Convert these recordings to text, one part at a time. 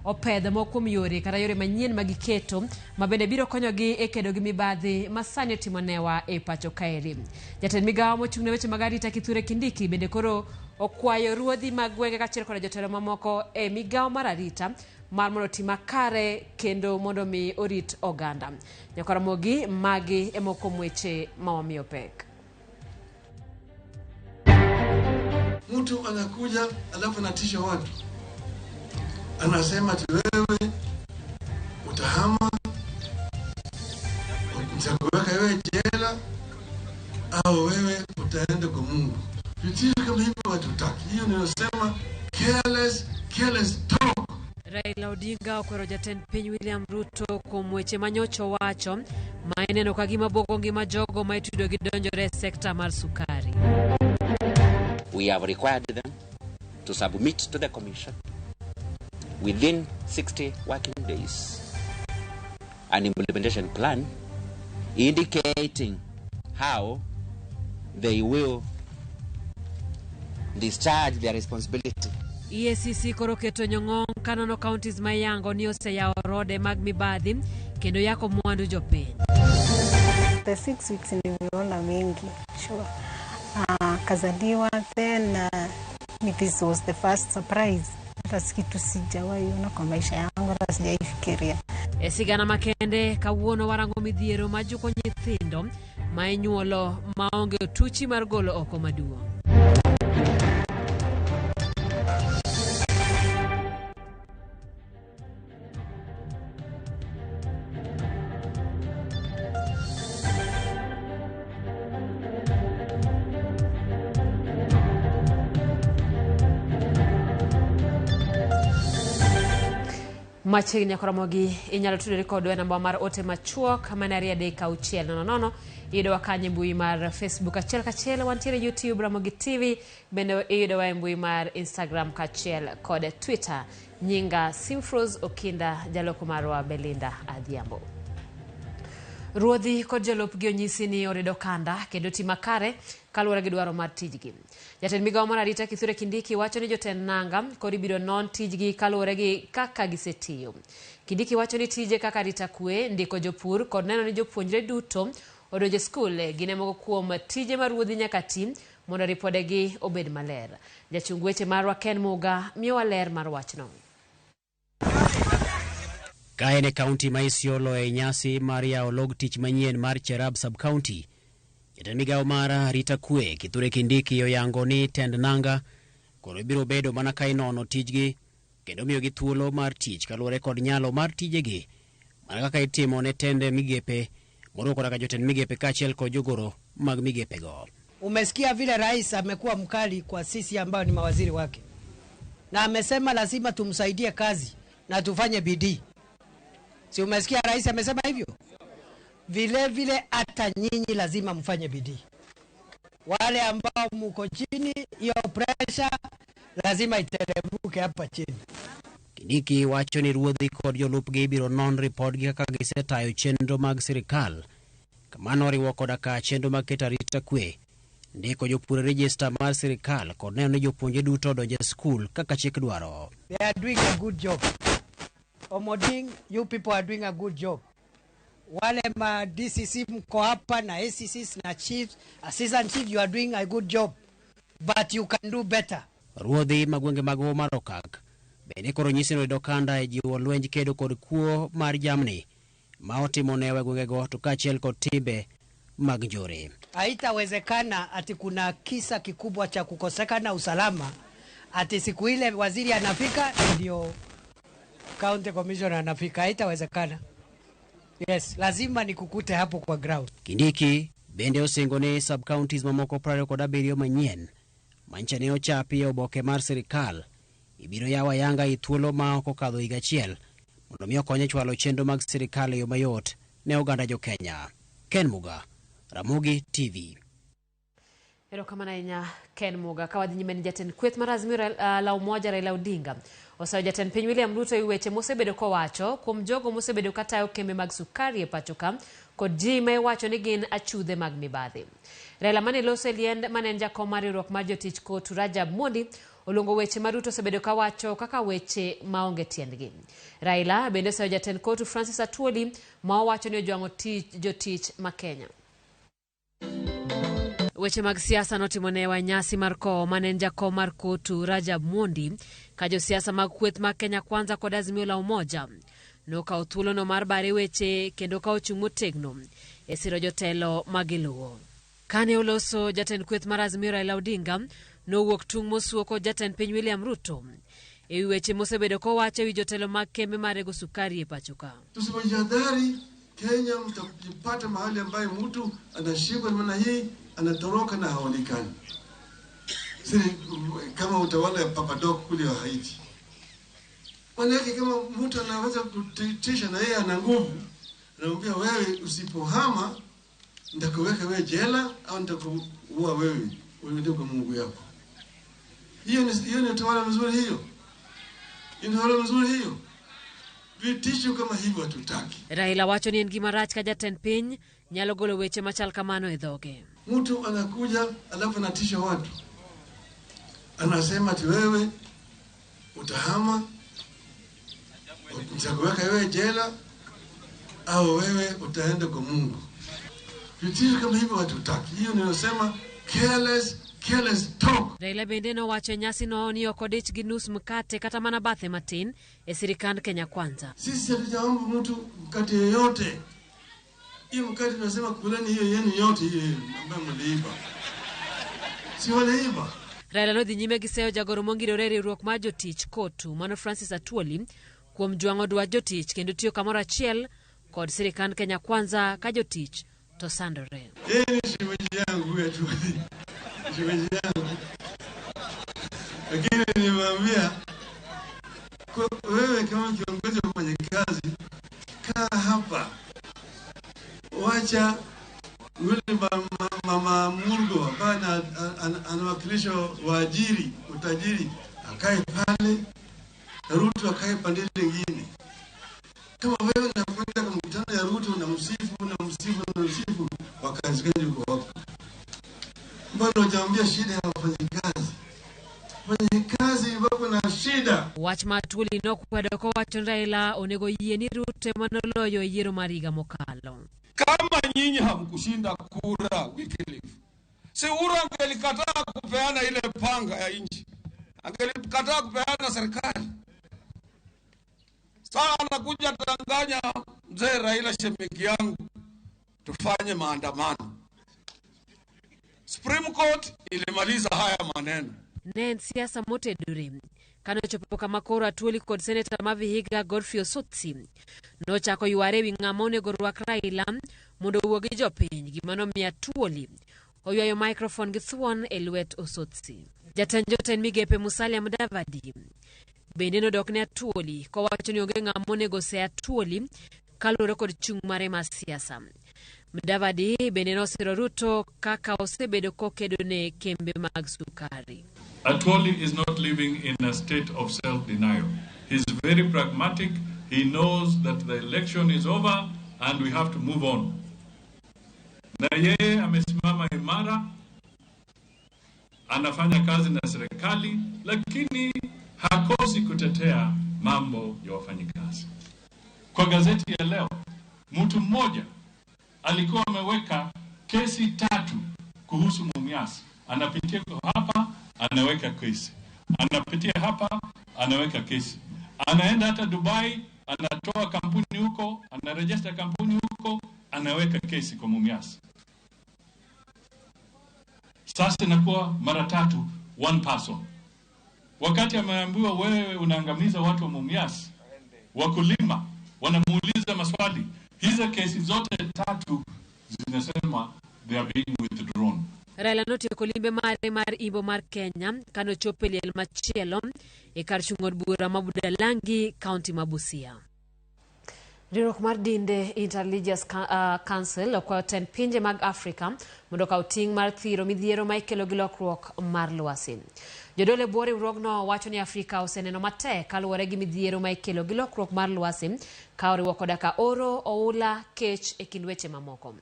Opedho moko kuom yore kata yore manyien ma giketo ma bende biro konyogi e kedo gi mibadhi ma sani otimo newa e pacho kaeri. Jatend migawo mochung' ne weche mag arita Kithure Kindiki bende koro okwayo ruodhi mag gwenge kaachiel koda jotelo mamoko e migawo mar arita mar mondo oti makare kendo mondo mi orit oganda. Nyakwar Ramogi, magi e moko kuom weche ma wamiyo pek. Mtu anakuja alafu anatisha watu, anasema ati wewe utahama, nitakuweka wewe jela au wewe utaenda kwa Mungu. Vitisho kama hivyo hatutaki. Hiyo ninasema careless, careless talk. Raila Odinga okwero jatend piny William Ruto kuom weche ma nyocha owacho ma ineno ka gima bwogo ngima jogo ma itudo gi donjore e sekta mar sukari. We have required them to submit to the Commission within 60 working days an implementation plan indicating how they will discharge their responsibility. EACC koro keto nyong'ong kanono counties ma iyango ni oseyawo rode mag mibadhi kendo yako mwandu jopiny. The 6 weeks niliona mengi, sure. Kazaliwa, then this was the first surprise. Hata kitu sijawahi ona kwa maisha yangu, hata sijaifikiria. E sigana makende kawuono warango midhiero majuko nyithindo ma inyuolo maonge otuchi mar golo oko maduong'. Machiegni nyakoromogi inyalo tudori kodwa e namba mar ote machuok mane 23600. Iyudowa kanyo e mbui mar Facebook achiel kachiel, wantiere YouTube Ramogi TV, bende iyudowa e mbui mar Instagram kaachiel kod Twitter. Nyinga Simfros Okinda, jaloko marwa Belinda Adhiambo. Ruodhi kod jolupgi onyisi ni orido kanda kendo ti makare kaluwore gi dwaro mar tijgi. Jatend migawo mar arita Kithure Kindiki wacho ni jotend nanga kod ibiro non tijgi kaluwore gi kaka gisetiyo. Kindiki wacho ni tije kaka arita kwe, ndiko jopur kod neno ni jopuonjre duto odonjo e skul gin e moko kuom tije ma ruodhi nyaka ti mondo ripodegi obed maler. Jachung weche marwa Ken Muga miyowa ler mar wachno. Ka en e kaunti ma Isiolo e nyasi mar yawo log tich manyien mar Cherab Sub-County, jatend migawo mar arita kwe Kithure Kindiki oyango ni tend nanga koro biro bedo mana ka inono tijgi kendo miyogi thuolo mar tich kaluwore kod nyalo mar tijegi mana kaka itimo ne tend migepe moriwo koda ka jotend migepe kaachiel kod jogoro mag migepego. Umesikia vile rais amekuwa mkali kwa sisi ambao ni mawaziri wake, na amesema lazima tumsaidie kazi na tufanye bidii. Si umesikia rais amesema hivyo? Vile vile hata nyinyi lazima mfanye bidii. Wale ambao mko chini, hiyo pressure lazima iteremke hapa chini. Kindiki wacho ni ruodhi kod jolupgi ibiro non ripodgi kaka gisetayo chenro mag sirikal. Kamano oriwo koda ka chenro mag keto arita kwe, ndiko jopur e rejista mar sirikal kod neno ni jopuonjre duto odonjo e skul kaka chik dwaro. They are doing a good job. Omoding, you people are doing a good job. Wale ma DCC mko hapa na ACCs na chiefs, assistant chief, you are doing a good job. But you can do better. Ruodhi mag gwenge mag Hoho mar Okak bende koro nyisi ni orido kanda e jiwo lwenj kedo kod kuo mar jamni ma otimo newa e gwengego to kaachiel kod timbe mag njore. Haitawezekana ati kuna kisa kikubwa cha kukosekana usalama ati siku ile waziri anafika ndio county commissioner anafika. Haitawezekana. Yes, lazima nikukute hapo kwa ground. Kindiki bende osingo ni sub-counties mamoko 27 manyien manyicha ne ochapi e oboke mar sirikal ibiro yaw ayanga e thuolo ma ok okadho higa achiel mondo mi okony e chwalo chenro mag sirikal e yo mayot ne oganda jo-Kenya. Ken Muga, Ramogi TV. Erokamano ahinya Ken Muga. Ka wadhi nyime ni jatend kweth mar Azimio la Umoja Raila Odinga osayo jatend piny William Ruto e weche mosebedo kowacho kuom jogo mosebedo katayo kembe mag sukari e pacho ka kod ji ma iwacho ni gin achudhe mag mibadhi. Raila mane loso e liend mane en jakom mar riwruok mar jotich KOTU Rajab Mondi. oluongo weche ma Ruto osebedo kawacho kaka weche maonge tiendgi. Raila bende oseyo jatend kotu Francis Atwoli ma owacho ni ojwang'o tich jotich ma Kenya. Weche mag siasa notimo newa e nyasi mar kowo mane en jakom mar kotu Rajab Mondi ka josiasa mag kweth mag Kenya Kwanza kod Azimio la Umoja nokawo thuolono mar bare weche kendo ka ochung' motegno e siro jotelo ma giluwo. Kane oloso jatend kweth mar Azimio Raila Odinga nowuok tung' mosuo kod jatend piny William Ruto e wi weche mosebedo kowacho e wi jotelo mag kembe marego sukari e pacho ka. Tusipojihadhari, Kenya mtajipata mahali ambayo mtu anashikwa namna hii, anatoroka na haonekani. Si kama utawala ya Papa Doc kule wa Haiti. Maana kama mtu anaweza kutisha na yeye ana nguvu, anamwambia wewe usipohama nitakuweka wewe jela au nitakuua wewe, uende kwa Mungu yako. Hiyo ni utawala mzuri hiyo. Hiyo ni utawala mzuri hiyo. Vitisho kama hivyo hatutaki. Raila wacho ni en gima rach ka jatend piny nyalo golo weche machal kamano e dhoge. Mtu anakuja alafu anatisha watu, anasema ati wewe utahama, nitakuweka wewe jela au wewe utaenda kwa Mungu. Vitisho kama hivyo hatutaki. Hiyo ninasema careless, careless talk. Raila bende nowacho e nyasino ni ok odich gi nus mkate kata mana bathe matin e sirikand Kenya Kwanza. Sisi hatujaomba mtu mkate yoyote. Hiyo mkate tunasema kuleni hiyo yenu yote hiyo ambayo mliiba. Si waliiba. Raila nodhi nyime gi seyo jagoro mongirore e riwruok mar jotich KOTU mano Francis Atwoli kuom jwang'o dwach jotich kendo tiyo kamoro achiel kod sirikand Kenya Kwanza ka jotich to sandore. Yeye ni shemeji yangu huyu Atwoli. Shemeji yangu. Lakini nimemwambia wewe kama kiongozi wa wafanyakazi kaa hapa. Wacha yule mama Murgo ambaye anawakilisha waajiri, utajiri, akae pale, na Ruto akae pande lingine. Kama wewe unakwenda kwa mkutano ya Ruto na msifu na msifu na msifu, wakazi gani uko hapo? Mbona hujaambia shida ya wafanyikazi? Wafanyikazi wako na shida. Wach ma Atwoli nokwedo kowacho ni Raila onego yie ni Ruto ema noloyo e yiero mar higa mokalo. Kama nyinyi hamkushinda kura Wycliffe, si Uhuru angelikataa kupeana ile panga ya nchi, angelikataa kupeana serikali. Sasa anakuja tanganya mzee Raila shemeki yangu, tufanye maandamano. Supreme Court ilimaliza haya maneno. Ne en siasa motedore. Kanochopo kama koro Atwoli kod seneta ma Vihiga Godfrey Osotsi nochako yware ewi ng'ama onego rwak Raila mondo owuo gi jopiny, gima nomiyo Atwoli oywayo microphone gi thuon e lwet Osotsi. Jatend jotend migepe Musalia Mudavadi bende nodok ne Atwoli kowacho ni onge ng'ama onego se Atwoli kaluwore kod chung' mare mar siasa. Mudavadi bende nosiro Ruto kaka osebedo kokedo ne kembe mag sukari. Atwoli is not living in a state of self-denial. He's very pragmatic. He knows that the election is over and we have to move on. Na yeye amesimama imara, anafanya kazi na serikali, lakini hakosi kutetea mambo ya wafanyikazi. Kwa gazeti ya leo, mtu mmoja alikuwa ameweka kesi 3 kuhusu Mumias. Anapitia hapa, anaweka kesi. Anapitia hapa, anaweka kesi. Anaenda hata Dubai, anatoa kampuni huko, anaregister kampuni huko, anaweka kesi kwa Mumias. Sasa inakuwa mara 3, one person. Wakati ameambiwa wewe unaangamiza watu wa Mumias, wakulima wanamuuliza maswali. Hizo kesi zote 3 zinasema they are being withdrawn. Raila notieko limbe mare mar imbo mar Kenya kanochopo e liel machielo e kar chung' od bura ma Budalangi, kaunti ma Busia. Riwruok mar dinde Interreligious Council okwayo tend pinje mag Afrika mondo okaw ting' mar thiro midhiero ma ikelo gi lokruok mar lwasi. Jodolo e bwo riwruogno wacho ni Afrika oseneno matek kaluwore gi midhiero ma ikelo gi lokruok mar lwasi ka oriwo koda ka oro, oula, kech e kind weche mamoko.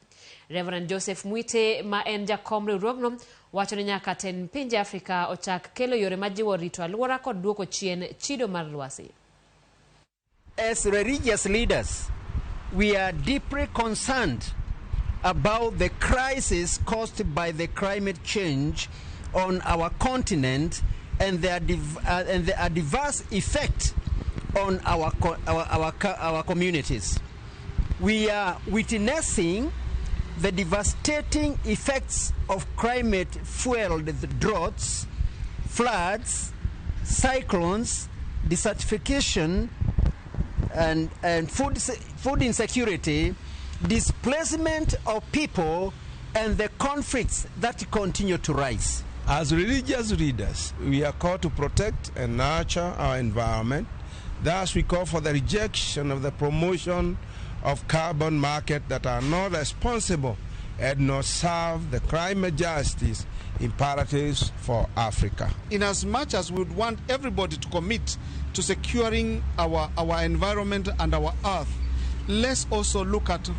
Reverend Joseph Mwite ma en jakom riwruogno wacho ni nyaka tend pinje Afrika ochak kelo yore majiwo rito alwora kod duoko chien chido mar lwasi. As religious leaders, we are deeply concerned about the crisis caused by the climate change on our continent and the adverse effect on our communities. We are witnessing the devastating effects of climate-fueled droughts, floods, cyclones, desertification, and food insecurity, displacement of people, and the conflicts that continue to rise. As religious leaders, we are called to protect and nurture our environment. Thus, we call for the rejection of the promotion of carbon markets that are not responsible and not serve the climate justice imperatives for Africa. In as much as we would want everybody to commit to securing our environment and our earth, let's also look at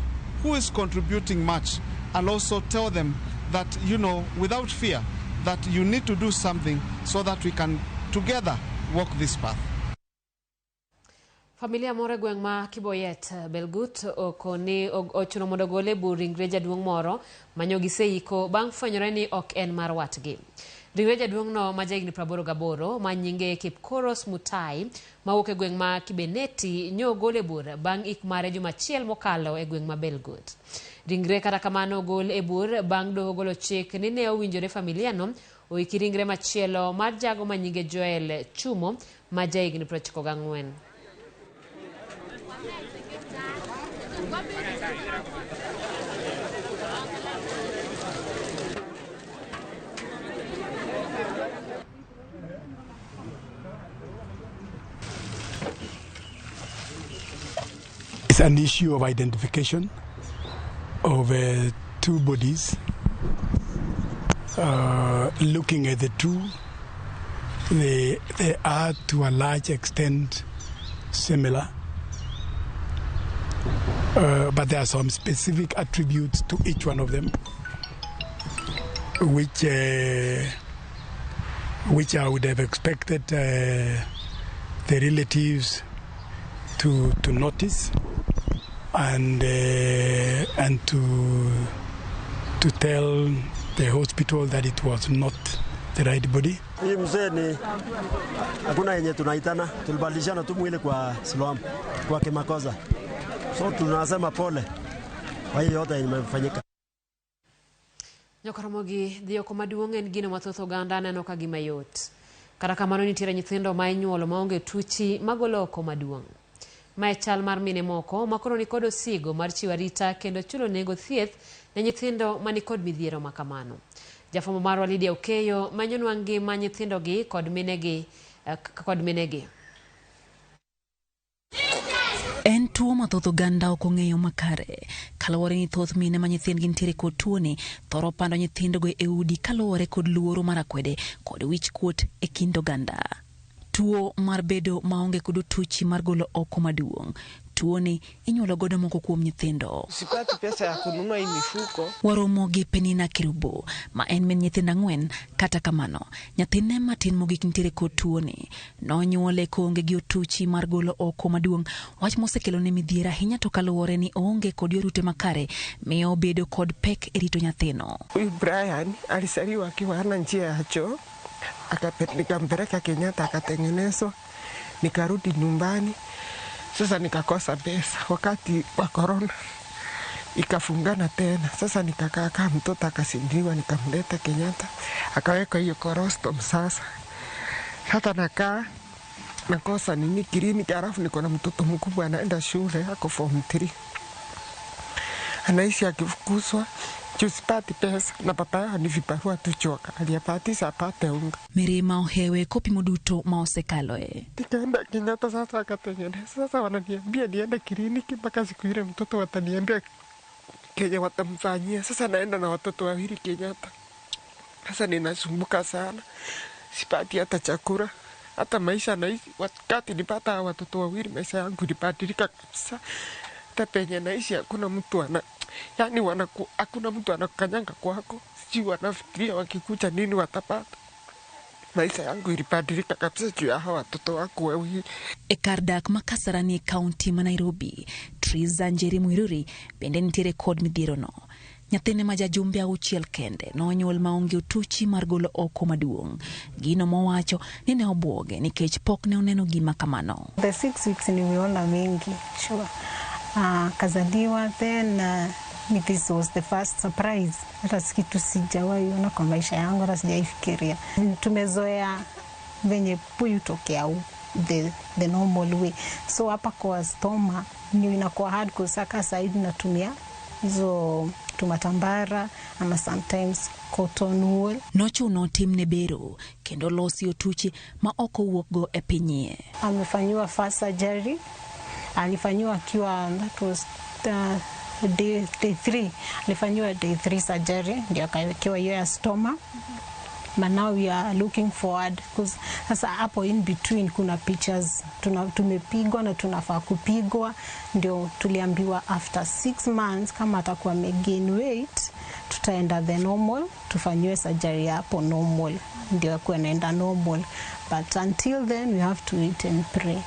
who is contributing much and also tell them that, you know, without fear, that you need to do something so that we can together walk this path. Familia moro e gweng' ma Kiboyet, Belgut, okoni ochuno mondo ogol e bur ringre jaduong' moro manyo giseiko bang' fwenyore ni ok en mar watgi. Ringre jaduong'no ma jahigni 88 ma nyinge Kipkoros Mutai mawuok e gweng' ma Kibeneti nyo ogol e bur bang' ik mare juma achiel mokalo e gweng' ma Belgut. Ringre kata kamano ogol e bur bang' doho golo chik ni ne owinjore familia no oiki ringre machielo mar jago ma nyinge Joel Chumo ma jahigni 94. It's an issue of identification of two bodies. Looking at the two, they are to a large extent similar, but there are some specific attributes to each one of them, which I would have expected the relatives to notice and to tell the hospital that it was not the right body. Hii mzee ni hakuna yenye tunaitana, tulibadilishana tu mwili kwa Siloam kwa kimakosa. So tunasema pole kwa hiyo yote imefanyika. Nyakaramogi dhi oko maduong' en gino mathoth oganda neno ka gima yot. Kata kamano nitiere nyithindo ma inyuolo maonge tuchi magolo oko maduong'. Mae chal mar mine moko ma koro nikod osigo mar chiwo arita kendo chulo nengo thieth ne nyithindo manikod midhiero ma kamano. Jafwambo marwa Lydia Okeyo menyonwa ngima nyithindogi kod minegi. En tuo ma thoth oganda ok ong'eyo makare. Kaluwore ni thoth mine ma nyithindgi nitiere kod tuoni thoro pando nyithindogo e udi kaluwore kod luoro mar akwede kod wich kuot e kind oganda. Tuo mar bedo maonge kod otuchi mar golo oko maduong'. Tuoni inyuolo godo moko kuom nyithindo. Sipati pesa ya kununua hii mifuko. Waromo gi Penina Kerubo ma en min nyithindo 4. Kata kamano nyathine matin mogik nitiere kod tuoni. Nonyuole koonge gi otuchi mar golo oko maduong', wach mosekelone midhiero ahinya to kaluwore ni oonge kod yor ute makare miyo obedo kod pek e rito nyathino. Huyu Brian alizaliwa akiwa hana njia ya choo, nikampeleka Kenyatta akatengenezwa, nikarudi nyumbani. Sasa nikakosa pesa wakati wa corona ikafungana tena. Sasa nikakaa kama mtoto akasindiwa, nikamleta Kenyatta akaweka hiyo colostom. Sasa hata nakaa nakosa nini kliniki, alafu niko na mtoto mkubwa anaenda shule ako form 3, anaishi akifukuzwa Sipati pesa na papa yao ni vibarua tu choka aliyapatisa apate unga. Mirima ohewe kopimo duto ma osekaloe. Nikaenda Kenyatta sasa akatengeneza. Sasa wananiambia niende kliniki mpaka siku ile mtoto wataniambia Kenya watamfanyia. Sasa naenda na watoto wawili Kenyatta. Sasa ninasumbuka sana. Sipati hata chakula, hata maisha naishi. Wakati nipata watoto wawili, maisha yangu ilibadilika kabisa. Hata penye naishi hakuna mtu ana, yani wanaku, hakuna mtu anakanyanga kwako, sijui wanafikiria wakikuja nini watapata. Maisha yangu ilibadilika kabisa juu ya hawa watoto wangu wawili. E kar dak ma Kasarani e kaunti ma Nairobi, Triza Njeri Muiruri bende nitiere kod midhierono. Nyathine ma jajumbe auchiel kende nonyuol maonge otuchi mar golo oko maduong'. Gino mowacho ni ne obwoge nikech pok ne oneno gima kamano. The 6 weeks nimeona mengi sure. Kazaliwa then this was the first surprise. Hata kitu sijawahi ona kwa maisha yangu, hata sijaifikiria. Tumezoea venye puyu tokea the normal way. So hapa kwa stoma ndio inakuwa hard kusaka. Saidi natumia hizo tumatambara ama sometimes cotton wool. Nochuno timne bero kendo losi otuchi ma ok owuokgo e pinyie. Amefanyiwa first surgery, alifanyiwa akiwa, that was day 3, alifanyiwa day 3 surgery ndio akawekewa hiyo ya stoma. But now we are looking forward because sasa hapo in between kuna pictures tumepigwa na tunafaa kupigwa, ndio tuliambiwa after 6 months kama atakuwa amegain weight tutaenda the normal, tufanyiwe surgery hapo normal, ndio akuwe anaenda normal, but until then we have to wait and pray.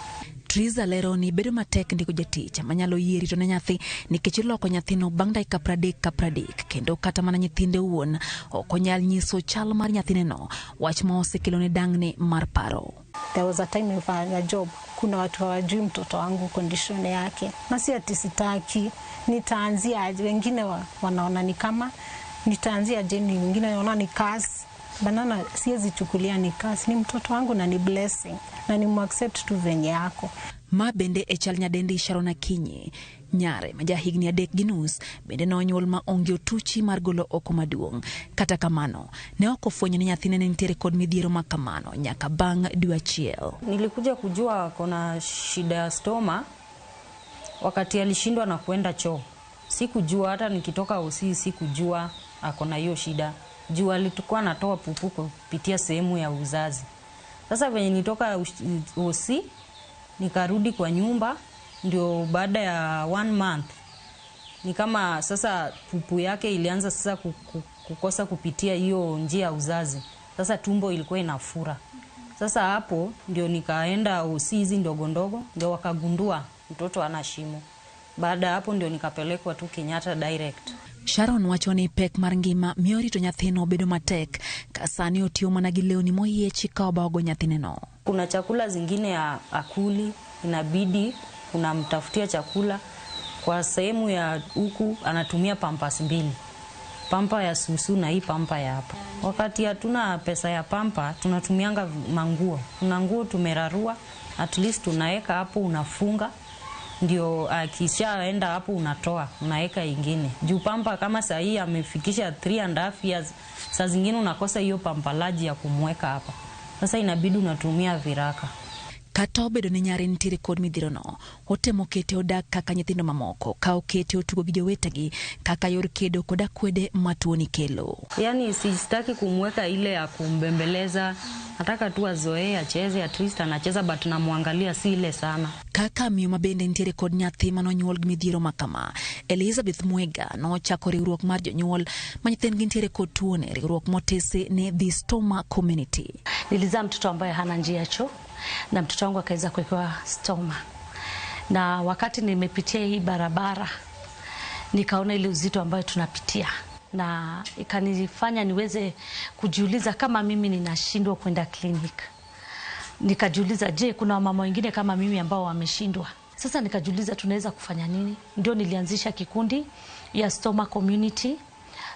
Triza lero ni bedo matek ndiko jatich manyalo yie rito ne nyathi nikech iloko nyathino bang' dakika 30 ka 30 kendo kata mana nyithinde owuon ok onyal nyiso chal mar nyathineno, wach ma osekelone dang'ni mar paro. There was a time nilifanya job, kuna watu hawajui mtoto wangu condition yake, na si ati sitaki, nitaanzia aje? Wengine wanaona ni kama nitaanzia je, ni wengine wanaona ni curse. Banana siwezi chukulia ni curse, ni mtoto wangu na ni blessing na ni accept tu venye yako. Ma bende e chal nyadendi Sharon Akinyi, nyare ma jahigni 3.5 bende nonyuol ma onge otuchi mar golo oko maduong'. Kata kamano ne ok ofwenyo ni nyathine ne nitiere kod midhiero ma kamano nyaka bang' dwe achiel. Nilikuja kujua kona shida ya stoma wakati alishindwa na kuenda choo. Sikujua, hata nikitoka usi sikujua akona hiyo shida. Juu alikuwa anatoa pupu kupitia sehemu ya uzazi. Sasa venye nitoka usi nikarudi kwa nyumba, ndio baada ya 1 month ni kama sasa pupu yake ilianza sasa kukosa kupitia hiyo njia ya uzazi. Sasa tumbo ilikuwa inafura. Sasa hapo ndio nikaenda usi hizi ndogo ndogo, ndio wakagundua mtoto ana shimo. Baada hapo ndio nikapelekwa tu Kenyatta direct. Sharon wacho ni pek mar ngima miyo rito nyathino bedo matek ka sani otiyo mana gi lewni moyiechi ka obawogo nyathineno. Kuna chakula zingine ya akuli, inabidi unamtafutia chakula. Kwa sehemu ya huku anatumia pampas 2. Pampa ya susu na hii pampa ya hapa. Wakati hatuna pesa ya pampa tunatumianga manguo. Kuna nguo tumerarua, at least unaweka hapo unafunga. Ndio akishaenda hapo unatoa, unaweka ingine. Juu pampa kama saa hii amefikisha 3.5 years, saa zingine unakosa hiyo pampa laji ya kumweka hapa. Sasa inabidi unatumia viraka. Kata obedo ni nyare nitiere kod midhirono, otemo kete odak kaka nyithindo mamoko ka okete otugo gi jowetegi kaka yor kedo kod akwede ma tuoni kelo. Yani sitaki kumweka ile ya kumbembeleza, nataka tu azoee acheze, at least anacheza but namwangalia si ile sana. Kaka miyo ma bende nitiere kod nyathi manonyuol gi midhiero ma kama, Elizabeth Mwega nochako riwruok mar jonyuol ma nyithindgi nitiere kod tuone, riwruok motese ne The Stoma Community. Nilizaa mtoto ambaye hana njia ya choo na mtoto wangu akaweza kuwekewa stoma. Na wakati nimepitia hii barabara nikaona ile uzito ambayo tunapitia, na ikanifanya niweze kujiuliza kama mimi ninashindwa kwenda clinic. Nikajiuliza, je, kuna mama wengine kama mimi ambao wameshindwa? Sasa nikajiuliza tunaweza kufanya nini? Ndio nilianzisha kikundi ya Stoma Community.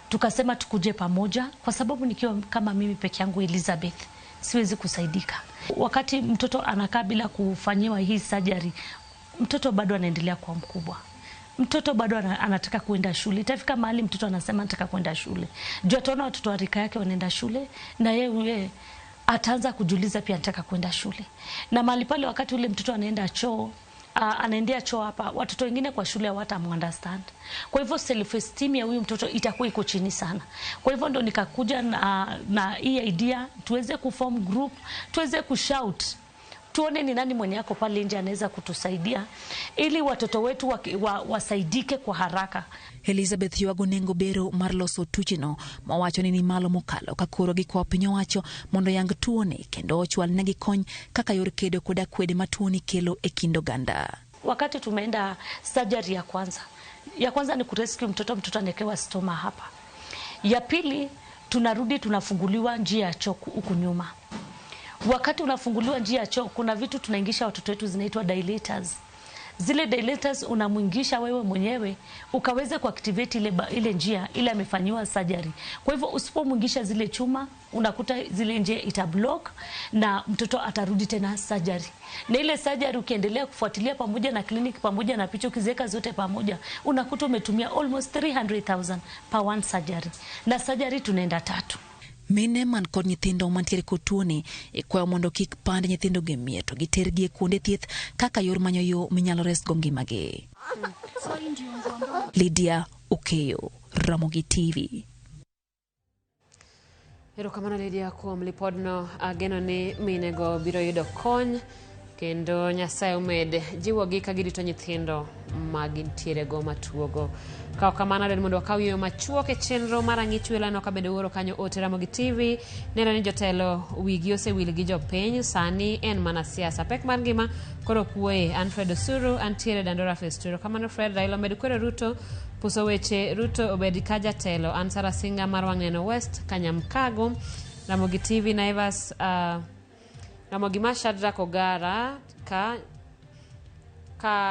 Tukasema tukuje pamoja, kwa sababu nikiwa kama mimi peke yangu Elizabeth siwezi kusaidika. Wakati mtoto anakaa bila kufanyiwa hii surgery, mtoto bado anaendelea kuwa mkubwa. Mtoto bado anataka kuenda shule. Itafika mahali mtoto anasema nataka kuenda shule. Juu ataona watoto wa rika yake wanaenda shule, na yeye ataanza kujiuliza pia nataka kuenda shule. Na mahali pale wakati ule mtoto anaenda choo, anaendea choo hapa, watoto wengine kwa shule hawatamuunderstand. Kwa hivyo self esteem ya huyu mtoto itakuwa iko chini sana. Kwa hivyo ndo nikakuja na hii idea tuweze kuform group, tuweze kushout, tuone ni nani mwenye ako pale nje anaweza kutusaidia ili watoto wetu wasaidike kwa haraka. Elizabeth ywago nengo bero mar loso tucheno mawacho ni ni malo mokalo ka koro gikwayo piny owacho mondo yang tuoni kendo ochwal negi kony kaka yor kedo kod akwede ma tuoni kelo e kind oganda. Wakati tumeenda surgery ya kwanza ni kurescue mtoto, mtoto anawekewa stoma hapa. Ya pili tunarudi tunafunguliwa njia ya choo huku nyuma. Wakati unafunguliwa njia ya choo, kuna vitu tunaingisha watoto wetu zinaitwa dilators. Zile dilators unamuingisha wewe mwenyewe ukaweze kuactivate ile njia ile amefanyiwa surgery. Kwa hivyo usipomuingisha zile chuma, unakuta zile njia itablock na mtoto atarudi tena surgery. Na ile surgery ukiendelea kufuatilia pamoja na clinic pamoja na picha ukiziweka zote pamoja, unakuta umetumia almost 300,000 per one surgery. Na surgery tunaenda 3. Mine man kod nyithindo mantiere kod tuoni ikwayo mondo kik pand nyithindo gi mier to gitergi e kuonde thieth kaka yor manyo yo minyalo resgo ngimagi. Lydia Okeyo, Ramogi TV. Erokamano Lydia kuom lipodno. Ageno ni minego biro yudo kony kendo Nyasaye omed jiwogi ka girito nyithindo ma gintiere go matuogo. Kaw kamano den mondo wakaw yo machuok e chenro mar Ang'ich Welo ka bende uoro kanyo ote Ramogi TV. Neno ni jotelo wigi osewil gi jopiny, sani en mana siasa. Pek mar ngima koro kuoye. An Fred Osuru, antiere Dandora Festuro. Kamano Fred, Raila omed kwero Ruto, puso weche Ruto obed ka jatelo. An Sara Singa mar Wang' Neno West, Kanyamkago. Ramogi TV, Naivas, Ramogi ma Shadrack Ogara ka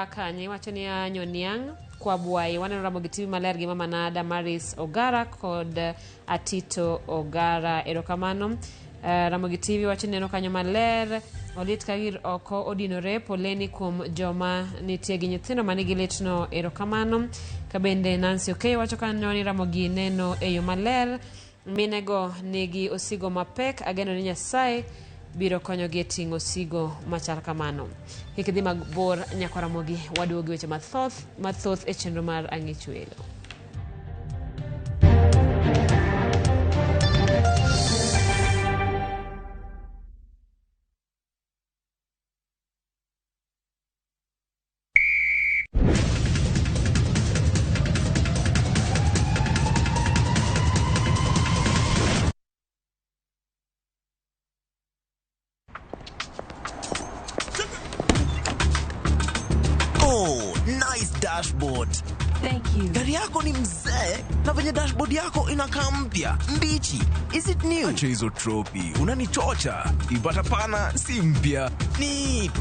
kanye wacho ni Nyoniang' kwa Bwai. Waneno Ramogi TV maler gi Mama Nada Maris Ogara kod Atito Ogara. Erokamano. Ramogi TV wacho ni neno kanyo maler. Olit kagir oko odinore poleni kuom joma nitie gi nyithindo manigi litno. Erokamano. Kabende Nancy Okeyo wacho kanyo ni Ramogi neno e yo maler. Minego nigi osigo mapek. Ageno ni Nyasaye biro konyogi e ting'o osigo machal kamano. Kik idhi mabor nyakwa Ramogi, waduogo gi weche mathoth e chenro mar Ang'ich Welo. Nice dashboard. Thank you. Gari yako ni mzee na venye dashboard yako inakaa mpya, mbichi. Is it new? Acha hizo tropi, unanichocha. Ipata pana si mpya. Neat.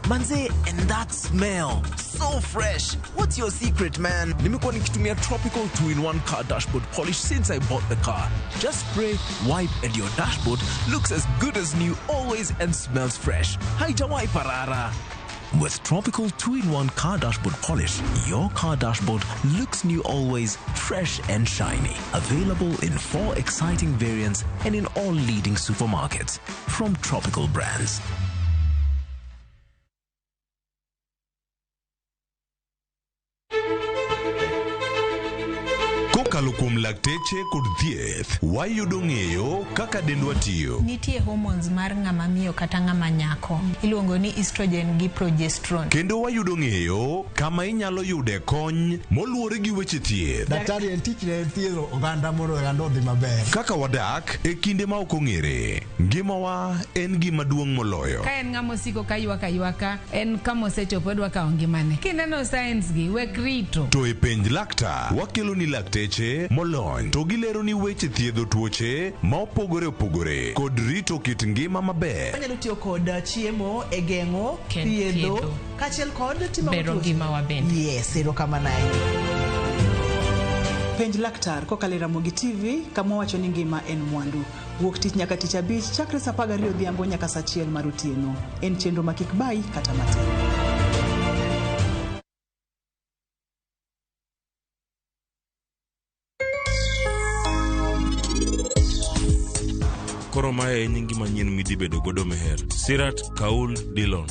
Manze, and that smell. So fresh. What's your secret, man? Nimekuwa nikitumia Tropical 2-in-1 car dashboard polish since I bought the car. Just spray, wipe and your dashboard looks as good as new always and smells fresh. Haijawahi parara. With Tropical 2-in-1 car dashboard polish, your car dashboard looks new always, fresh and shiny. Available in 4 exciting variants and in all leading supermarkets. From Tropical Brands. Kokalo kuom lakteche kod thieth, wayudo ng'eyo kaka dendwa tiyo. Nitie hormones mar ng'ama miyo kata ng'ama nyako. Iluongo ni estrogen gi progesterone. Kendo wayudo ng'eyo kama inyalo yude kony moluwore gi weche thieth. Daktari en tich ne thiedho oganda mondo oganda odhi maber. Kaka wadak e kinde ma ok ong'ere, ngimawa en gima duong' moloyo. Ka en ng'ama osiko ka ywak aywaka, en kama osechopo odwa kawo ngimane. Kineno signs gi, wek rito. To e penj laktar, wakelo ni lakteche molony to gilero ni weche thiedho tuoche ma opogore opogore kod rito kit ngima maber. Wanyalo tiyo kod chiemo e geng'o, thiedho, kaachiel kod timo bero ngimawa bende. Yes, erokamano ahinya. Penj laktar kokalo e Ramogi TV kama wacho ni ngima en mwandu. Wuok tich nyaka tich abich chakre saa 12 odhiambo nyaka saa 1 mar otieno. En chenro ma kik bayi kata matin. Koro mae e nyingi manyien midhi bedo godo Meher. Sirat Kaul Dillon.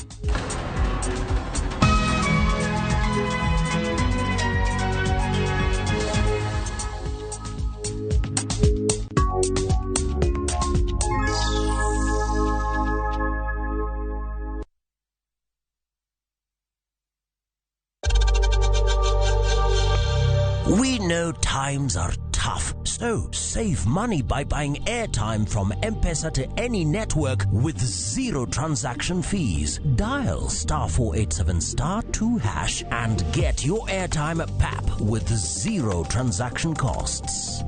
We know times are tough, so save money by buying airtime from M-Pesa to any network with zero transaction fees. Dial star 487 star 2 hash and get your airtime at PAP with zero transaction costs.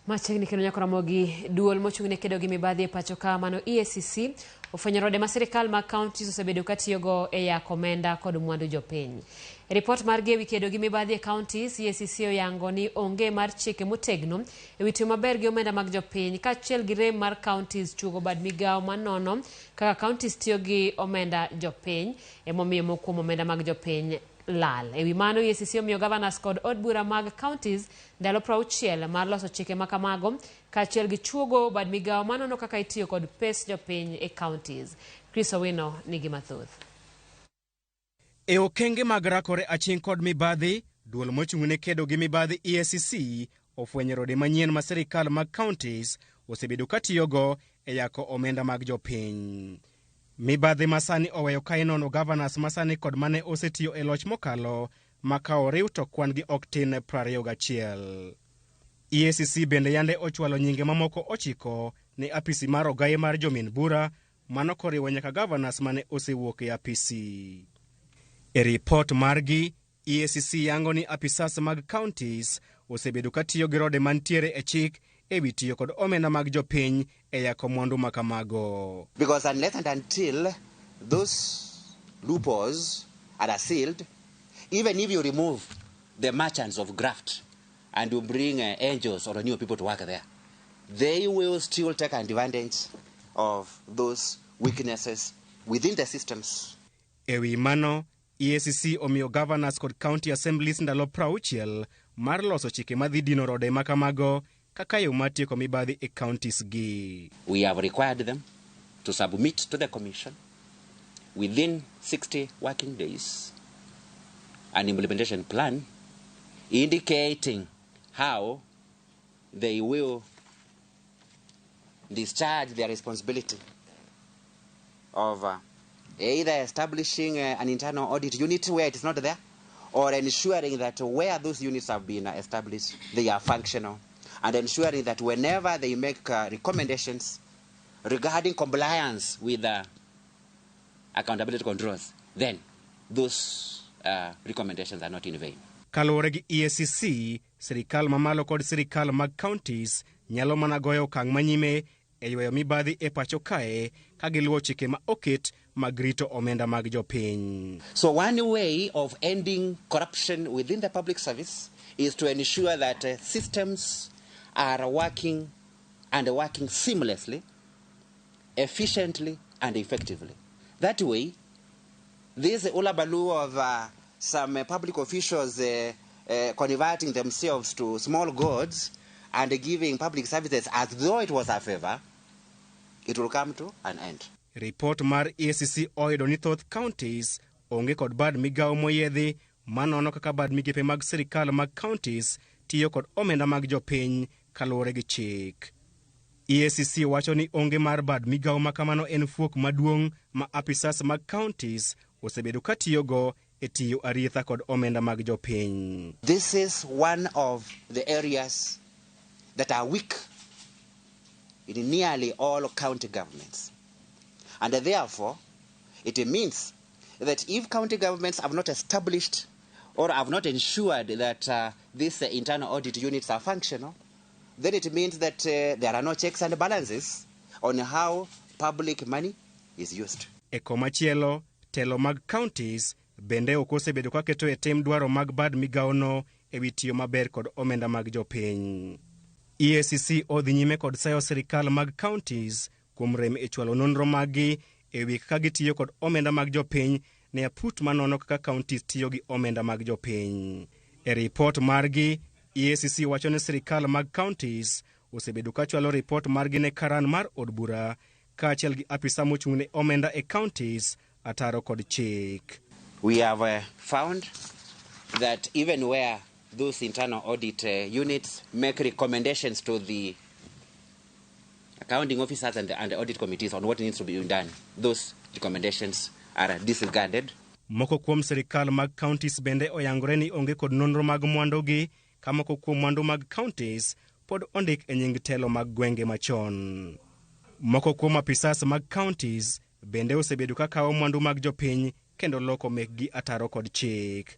Machiegni kendo nyako Ramogi, duol mochung' ne kedo gi mibadhi e pacho ka mano EACC ofwenyo rode ma sirikal mag counties osebedo ka tiyogo e yako omenda kod mwandu jopiny. E ripot margi ewi kedo gi mibadhi e counties, EACC oyango ni onge mar chike motegno ewi tiyo maber gi omenda mag jopiny kaachiel gi rem mar counties chuogo bad migawo manono kaka counties tiyo gi omenda jopiny emomiyo moko kuom omenda mag jopiny lal. Ewi mano, EACC omiyo governors kod od bura mag counties ndalo 60 mar loso chike ma kamago kaachiel gi chuogo bad migawo manono kaka itiyo kod pes jopiny e counties. Chris Owino nigi mathoth. E okenge mag rakore aching' kod mibadhi, duol mochung' ne kedo gi mibadhi EACC ofwenyo rode manyien ma sirikal mag counties osebedo katiyogo e yako omenda mag jopiny. Mibadhi masani oweyo ka inono governors masani kod mane osetiyo e loch mokalo ma ka oriw to kwan gi ok tin 21. EACC bende yande ochwalo nyinge mamoko 9 ne apisi mar ogaye mar jomin bura mano koriwo nyaka governors mane osewuok e apisi. E ripot margi, EACC yango ni apisas mag counties osebedo katiyo gi rode mantiere e chik ewi tiyo kod omenda mag jopiny e yako mwandu ma kamago. Because unless and until those loopholes are sealed, even if you remove the merchants of graft and you bring angels or new people to work there, they will still take advantage of those weaknesses within the systems. Ewi mano, EACC omiyo governors kod county assemblies ndalo 60 mar loso chike madhi dino rode ma kamago kaka yo mar tieko mibadhi e counties gi. We have required them to submit to the commission within 60 working days an implementation plan indicating how they will discharge their responsibility of either establishing an internal audit unit where it is not there, or ensuring that where those units have been established, they are functional, and ensuring that whenever they make recommendations regarding compliance with accountability controls, then those recommendations are not in vain. Kaluwore gi EACC, sirikal mamalo kod sirikal mag counties nyalo mana goyo okang' manyime e ywayo mibadhi e pacho kae ka giluwo chike ma oket mag rito omenda mag jopiny. So one way of ending corruption within the public service is to ensure that systems are working and working seamlessly, efficiently and effectively. That way, this hullabaloo of some public officials converting themselves to small gods and giving public services as though it was a favor, it will come to an end. Report mar EACC oyudo ni thoth counties onge kod bad migawo moyiedhi manono kaka bad migepe mag sirikal mag counties tiyo kod omenda mag jopiny kaluwore gi chik. EACC wacho ni onge mar bad migawo ma kamano en fuok maduong' ma apisas mag counties osebedo katiyogo e tiyo arietha kod omenda mag jopiny. This is one of the areas that are weak in nearly all county governments. And therefore, it means that if county governments have not established or have not ensured that these internal audit units are functional, then it means that there are no checks and balances on how public money is used. E komachielo, telo mag counties bende ok osebedo ka keto e tim dwaro mag bad migawono ewi tiyo maber kod omenda mag jopiny. EACC odhi nyime kod sayo sirikal mag counties kuom rem e chwalo nonro maggi ewi kaka gitiyo kod omenda mag jopiny ne aput manono kaka counties tiyo gi omenda mag jopiny. E ripot margi, EACC wacho ni sirikal mag counties osebedo ka chwalo ripot margi ne karan mar od bura kaachiel gi apisa mochung' ne omenda e counties ataro kod chik. We have found that even where those internal audit units make recommendations to the accounting officers and the audit committees on what needs to be done. Those recommendations are disregarded. Moko kuom sirikal mag counties bende oyangore ni onge kod nonro mag mwandugi, ka moko kuom mwandu mag counties pod ondik e nying telo mag gwenge machon. Moko kuom apisas mag counties bende osebedo ka kawo mwandu mag jopiny kendo loko mekgi ataro kod chik.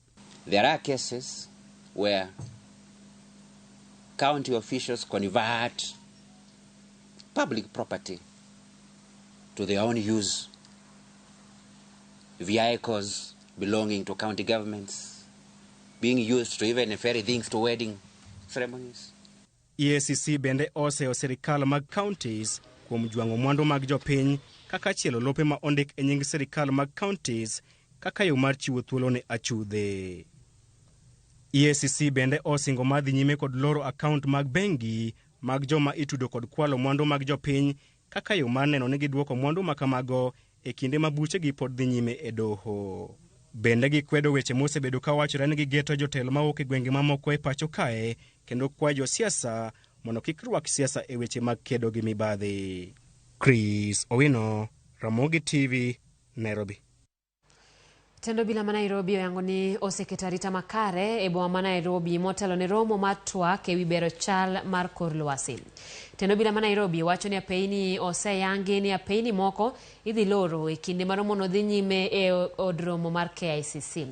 There are cases where county officials convert public property to their own use. Vehicles belonging to county governments being used to even ferry things to wedding ceremonies. EACC bende oseyo sirikal mag counties kuom jwang'o mwandu mag jopiny kaka chielo lope ma ondik e nying sirikal mag counties kaka yo mar chiwo thuolo ne achudhe. EACC bende osingo mar dhi nyime kod loro akaunt mag bengi mag joma itudo kod kwalo mwandu mag jopiny kaka yo mar neno ni gidwoko mwandu makamago e kinde ma buchegi pod dhi nyime e doho. Bende gikwedo weche mosebedo ka wachore ni gigeto jotelo mawuok e gwenge mamoko e pacho kae kendo kwayo josiasa mondo kik rwak siasa e weche mag kedo gi mibadhi. Chris Owino, Ramogi TV, Nairobi. Tend obila ma Nairobi oyango ni oseketo arita makare e boma ma Nairobi motelo ne romo mar twak ewi bero chal mar kor lwasi. Tend obila ma Nairobi wacho ni apeyni oseyangi ni apeyni moko idhi loro e kinde ma romono dhi nyime e od romo mar KICC.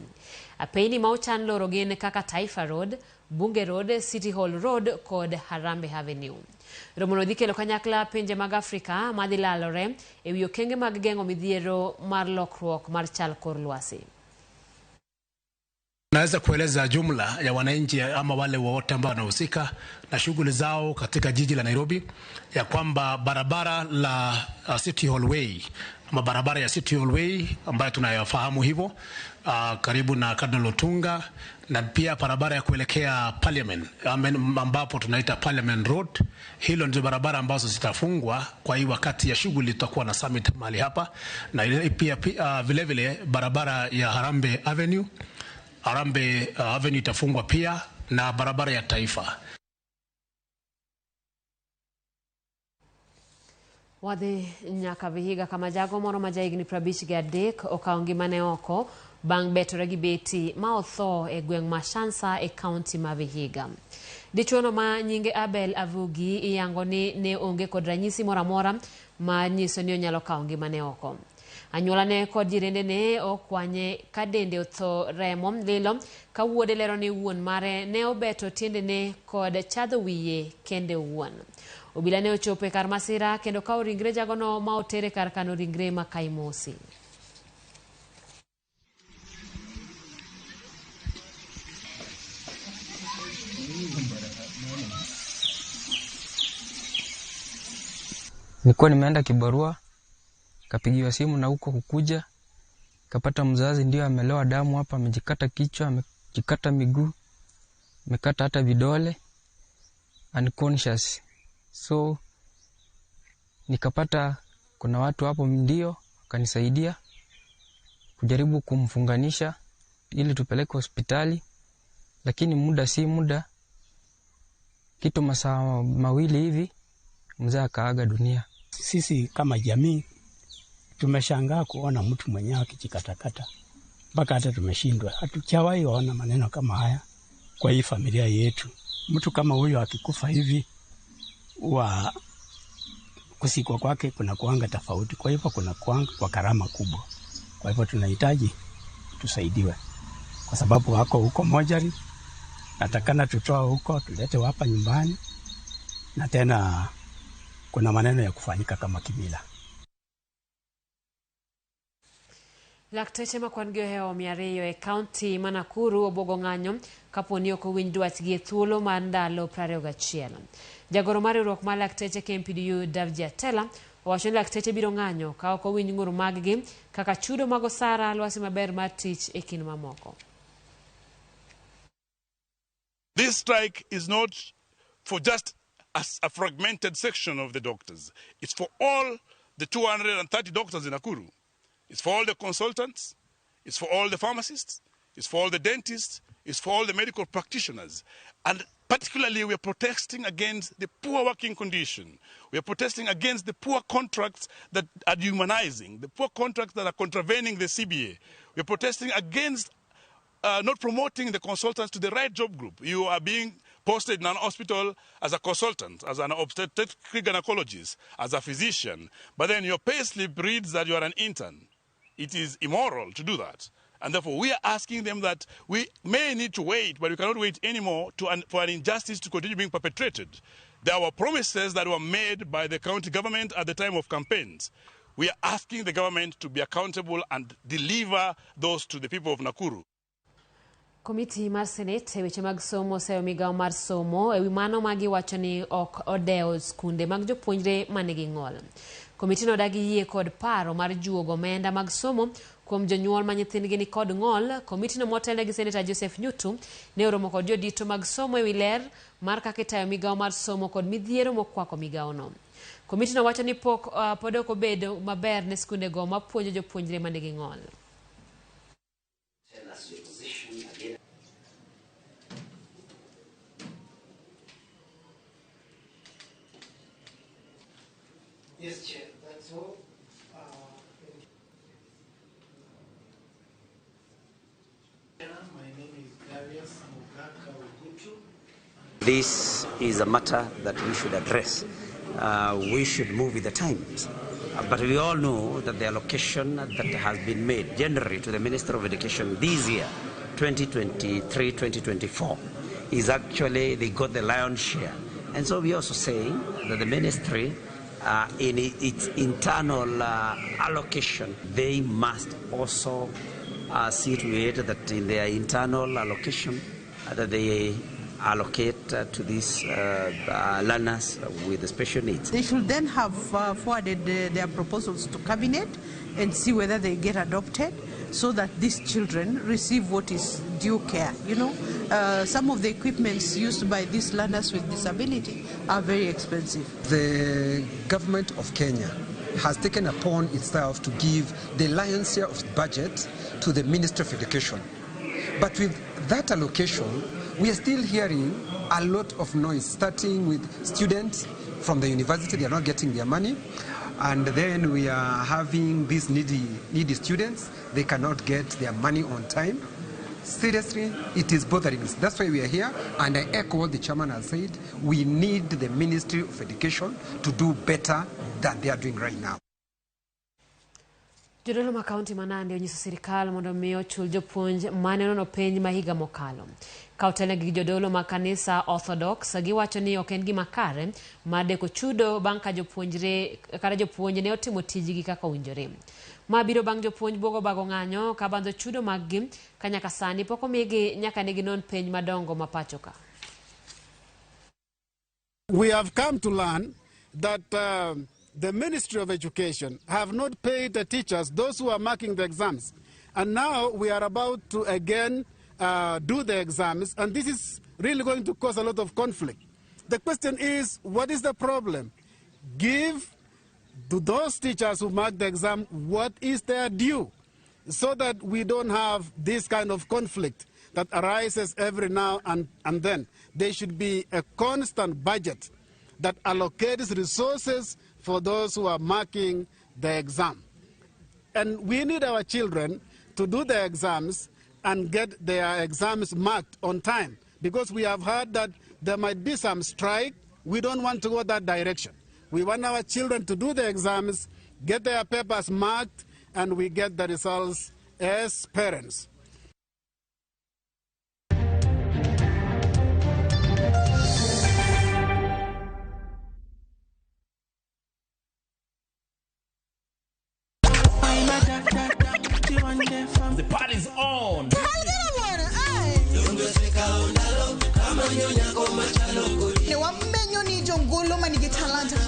Apeyni ma ochan loro gin kaka Taifa Road, Bunge Road, City Hall Road kod Harambee Avenue. Romono dhi kelo kanyakla pinje mag Afrika madhi lalore ewi okenge mag geng'o midhiero mar lokruok mar chal kor lwasi. Naweza kueleza jumla ya wananchi ama wale wote ambao wanahusika na shughuli zao katika jiji la Nairobi ya kwamba barabara la City Hall Way ama barabara ya City Hall Way ambayo tunayofahamu hivyo karibu na Cardinal Otunga, na pia barabara ya kuelekea Parliament ambapo tunaita Parliament Road. Hilo ndio barabara ambazo zitafungwa kwa hii wakati ya shughuli tutakuwa na summit mahali hapa, na pia vile vile barabara ya Harambee Avenue. Harambee Avenue itafungwa pia na barabara ya Taifa. Wadhi nyaka Vihiga kama jago moro ma jahigni 53 okawo ngimane oko bang' betore gi beti ma otho e gweng' ma Shansa e kaunti ma Vihiga. Dichuono ma nyinge Abel Avugi iyango ni ne onge kod ranyisi moro amora ma nyiso ni onyalo kawo ngimane oko. Anyuolane kod jirendene okwanye ka dende otho remo lilo ka wuode lero ni wuon mare ne obeto tiendene kod chadho wiye kende owuon. Obila ne ochopo e kar masira kendo kawo ringre jagono ma otere kar kano ringre ma Kaimosi. Nilikuwa nimeenda kibarua, kapigiwa simu na huko kukuja, kapata mzazi ndio amelewa damu hapa, amejikata kichwa, amejikata miguu, amekata hata vidole, unconscious. So nikapata kuna watu hapo ndio wakanisaidia kujaribu kumfunganisha ili tupeleke hospitali, lakini muda si muda, kitu masaa mawili hivi mzee akaaga dunia. Sisi kama jamii tumeshangaa kuona mtu mwenyewe akijikatakata mpaka hata tumeshindwa. Hatujawahi ona maneno kama haya kwa hii familia yetu. Mtu kama huyo akikufa hivi, wa kusikwa kwake kuna kuanga tofauti. Kwa hivyo kuna kuanga kwa gharama kubwa. Kwa hivyo tunahitaji tusaidiwe, kwa sababu wako huko mojari, natakana tutoa huko tulete hapa nyumbani, na tena kuna maneno ya kufanyika kama kimila. Lakteche ma kwan gi ohewo 200 e kaunti ma Nakuru obwogo ng'anyo kapo ni ok owinj dwachgi e thuolo mar ndalo 21. Jagoro mar riwruok mar lakteche KMPDU Davji Atela owacho ni lakteche biro ng'anyo ka ok owinj ng'ur mag-gi kaka chudo mag osara, lwasi maber mar tich e kind mamoko. This strike is not for just a fragmented section of the doctors. It's for all the 230 doctors in Nakuru. It's for all the consultants, it's for all the pharmacists, it's for all the dentists, it's for all the medical practitioners. And Particularly, we are protesting against the poor working condition. We are protesting against the poor contracts that are dehumanizing, the poor contracts that are contravening the CBA. We are protesting against not promoting the consultants to the right job group. You are being posted in an hospital as a consultant, as an obstetric gynecologist, as a physician, but then your pay slip reads that you are an intern. It is immoral to do that. And therefore, we are asking them that we may need to wait, but we cannot wait anymore for an injustice to continue being perpetrated. There were promises that were made by the county government at the time of campaigns. We are asking the government to be accountable and deliver those to the people of Nakuru. Komiti mar Senate e weche mag somo oseyo migawo mar somo ewi mano ma giwacho ni ok odewo skunde mag jopuonjre manigi ng'ol. Komitino odagi yie kod paro mar juogo omenda mag somo kuom jonyuol ma nyithindgi ni kod ng'ol. Komitino motelne gi Seneta Joseph Nyutu ne oromo kod jodito mag somo ewi ler mar kaka itayo migawo mar somo kod midhiero mokwako migawono. Komitino wacho ni pod ok obedo maber ne skundego mapuonjo jopuonjre manigi ng'ol. Yes, Chair, that's all. My name is Darius Mugaka Ogutu. This is a matter that we should address. We should move with the times. But we all know that the allocation that has been made generally to the Minister of Education this year, 2023-2024, is actually, they got the lion's share. And so we are also saying that the ministry, in its internal allocation, they must also see to it that in their internal allocation, that they allocate to these learners with special needs. They should then have forwarded their proposals to Cabinet and see whether they get adopted so that these children receive what is due care. You know, some of the equipments used by these learners with disability are very expensive. The government of Kenya has taken upon itself to give the lion's share of budget to the Ministry of Education. But with that allocation, we are still hearing a lot of noise, starting with students from the university, they are not getting their money. And then we are having these needy students, they cannot get their money on time. Seriously, it is bothering us. That's why we are here, and I echo what the chairman has said. We need the Ministry of Education to do better than they are doing right now. Jodolo ma kaunti ma Nandi onyiso sirikal mondo mi ochul jopuonj mane onono penj ma higa mokalo. Ka otelnegi gi jodolo ma kanisa Orthodox, giwacho ni ok en gima kare mar deko chudo bang' ka jopuonj ne otimo tijgi kaka owinjore. Ma biro bang' jopuonj buogo bago ng'anyo ka bandho chudo mag-gi ka nyaka sani pok omigi nyaka ne ginon penj madongo ma pacho ka. We have come to learn that the Ministry of Education have not paid the teachers, those who are marking the exams. And now we are about to again do the exams, and this is really going to cause a lot of conflict. The question is, what is the problem? Give to those teachers who mark the exam what is their due, so that we don't have this kind of conflict that arises every now and then. There should be a constant budget that allocates resources for those who are marking the exam. And we need our children to do their exams and get their exams marked on time, because we have heard that there might be some strike. We don't want to go that direction. We want our children to do the exams, get their papers marked, and we get the results as parents. The party's on.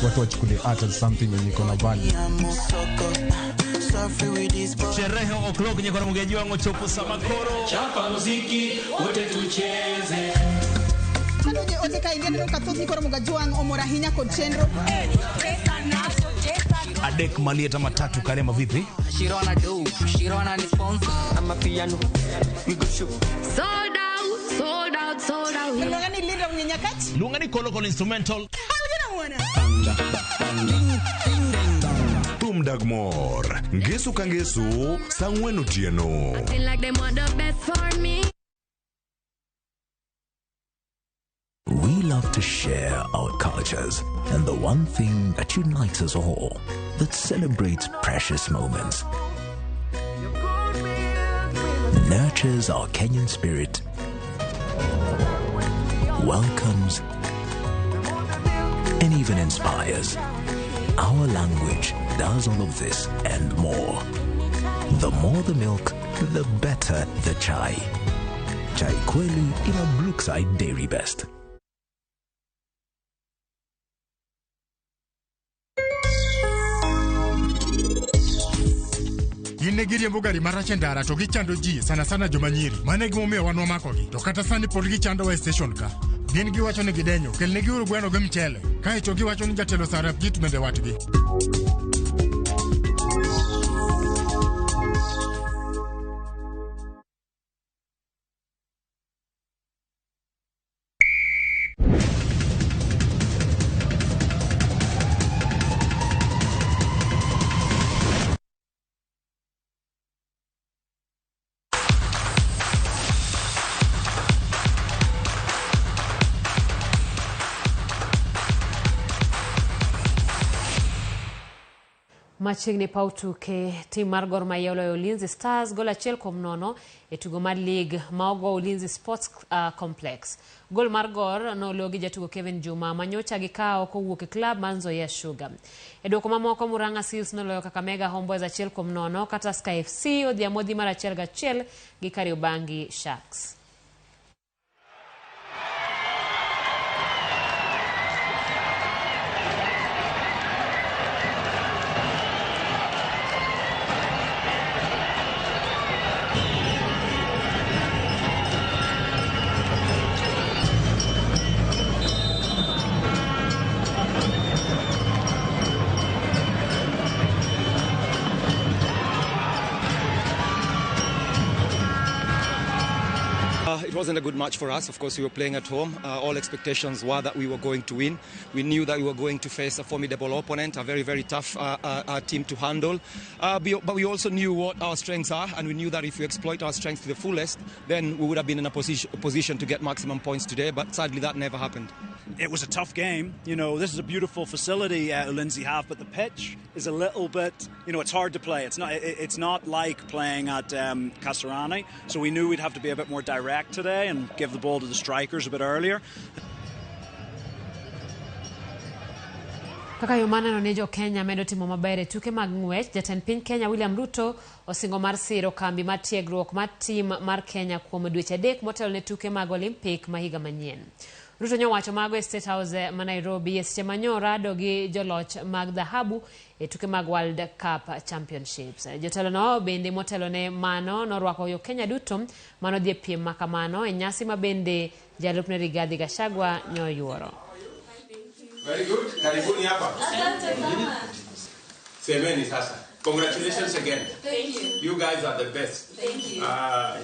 Watu wachukulie art as something yenye iko na value. Sherehe o'clock nyeko mgeji wangu chopo samakoro. Chapa muziki wote tucheze. Kanoje ote ka ingia ka thoth nikoro mgajuang omora hinya kod chenro. Adek malieta matatu karema vipi? Shirona do, Shirona ni sponsor. I'm a piano. We go show. Sold out. Sold out, sold out. Iluonga ni Linda Mnyenyakach. Luonga ni Kolokol Instrumental. Kalgina wuona. Thum dag mor ngeso ka ngeso saa ang'wen otieno. Acting like them want the best for me. We love to share our cultures and the one thing that unites us all, that celebrates precious moments, nurtures our Kenyan spirit, welcomes, and even inspires. Our language does all of this and more. The more the milk, the better the chai. Chai Kweli in a Brookside Dairy Best. Gin ne giriembo gari marach e ndara to gichando ji sana sana joma nyiri. Mano e gimomiyo wan wamakogi. To kata sani pod gichandowa e station ka. Gin giwacho ni gidenyo, kelnegiuru gweno gi mchele. Kae to giwacho ni jatelo Sarabjit bende watgi. Machiegni paw tuke, tim mar Gor Mahia oloyo Ulinzi Stars gol 1-0 e tugo mar lig ma ogo Ulinzi Sports Complex. Gol mar Gor nolo gi jatugo Kevin Juma manyocha gikawo kowuok e klab mar Nzoia Sugar. E duoko mamoko Murang'a Seals noloyo Kakamega Homeboyz 1-0 ka Tusker FC odhi amodhi mar 1-1 gi Kariobangi Sharks. It wasn't a good match for us. Of course, we were playing at home. All expectations were that we were going to win. We knew that we were going to face a formidable opponent, a very, very tough team to handle. But we also knew what our strengths are, and we knew that if we exploit our strengths to the fullest, then we would have been in a position to get maximum points today. But sadly, that never happened. It was a tough game. You know, this is a beautiful facility, Ulinzi have, but the pitch is a little bit, you know, it's hard to play. It's not like playing at Kasarani. So we knew we'd have to be a bit more direct today and give the ball to the strikers a bit earlier. Kaka yo maneno ni jo Kenya medo timo maber e tuke mag ng'wech, jatend piny Kenya William Ruto osingo mar siro kambi mar tiegruok mar tim mar Kenya kuom dweche 3 motelo ne tuke mag Olympic ma higa manyien. Ruto nyowacho mago e State House ma Nairobi e seche ma nyorado gi joloch mag dhahabu e tuke mag World Cup Championships. Jotelo no bende motelo ne mano norwako jo Kenya duto manodhi e piem ma kamano e nyasi ma bende jalupne Rigathi Gachagua nyoyuoro. Very good. Karibuni hapa. Asante sana. Semeni sasa. Congratulations again. Thank you. You guys are the best. Thank you.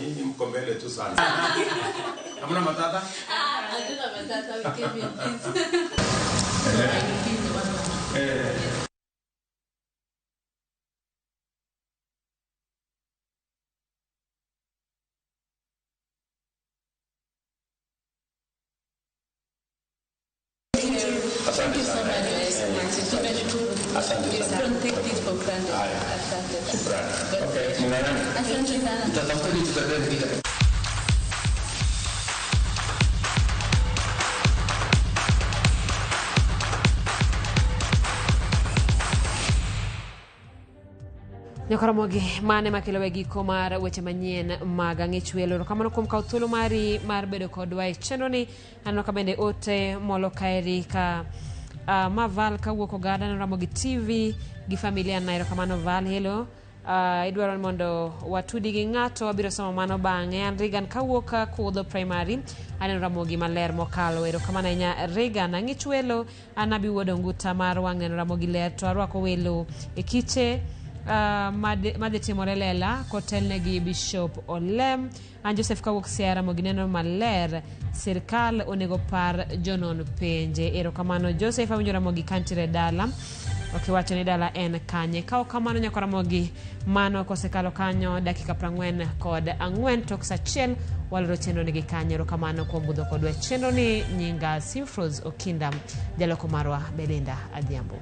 Nyinyi mko mbele tu sana. Hamna matata? Hatuna matata, we came in peace. Thank you so much. Asante sana. Don't take this for granted. Asante. Okay. Asante sana. Nyakoromogi mane makelo e giko mar weche manyien mag ang'ich welo. Erokamano kuom kawo thuolo mari mar bedo kodwa e chenro ni. Aneno ka bende ote molo kaeri ka ma Val kawuok Oganda neno Ramogi TV gi familia na. Erokamano Val, hello. Idwaro ni mondo watudi gi ng'ato, wabiro somo mano bang'e. An Regan kawuok Kudho Primary, aneno Ramogi maler mokalo. Erokamano ahinya Regan. Ang'ich welo, an abi wuod Onguta mar wang' neno Ramogi ler to arwako welo e kiche. Madhi timore lela kotelne gi Bishop Olem. An Joseph kawuok Siaya Ramogi neno maler sirkal onego par jonon penje. Erokamano Joseph, awinjo Ramogi kantiere dala. Ok iwacho ni dala en kanye. Ka ok kamano nyako Ramogi mano kosekalo kanyo dakika 44 tok saa 1 waloro chenro ni gi kanyo. Erokamano kuom budho kodwa e chenro ni. Nyinga Simfros Okinda, jaloko marwa Belinda Adhiambo.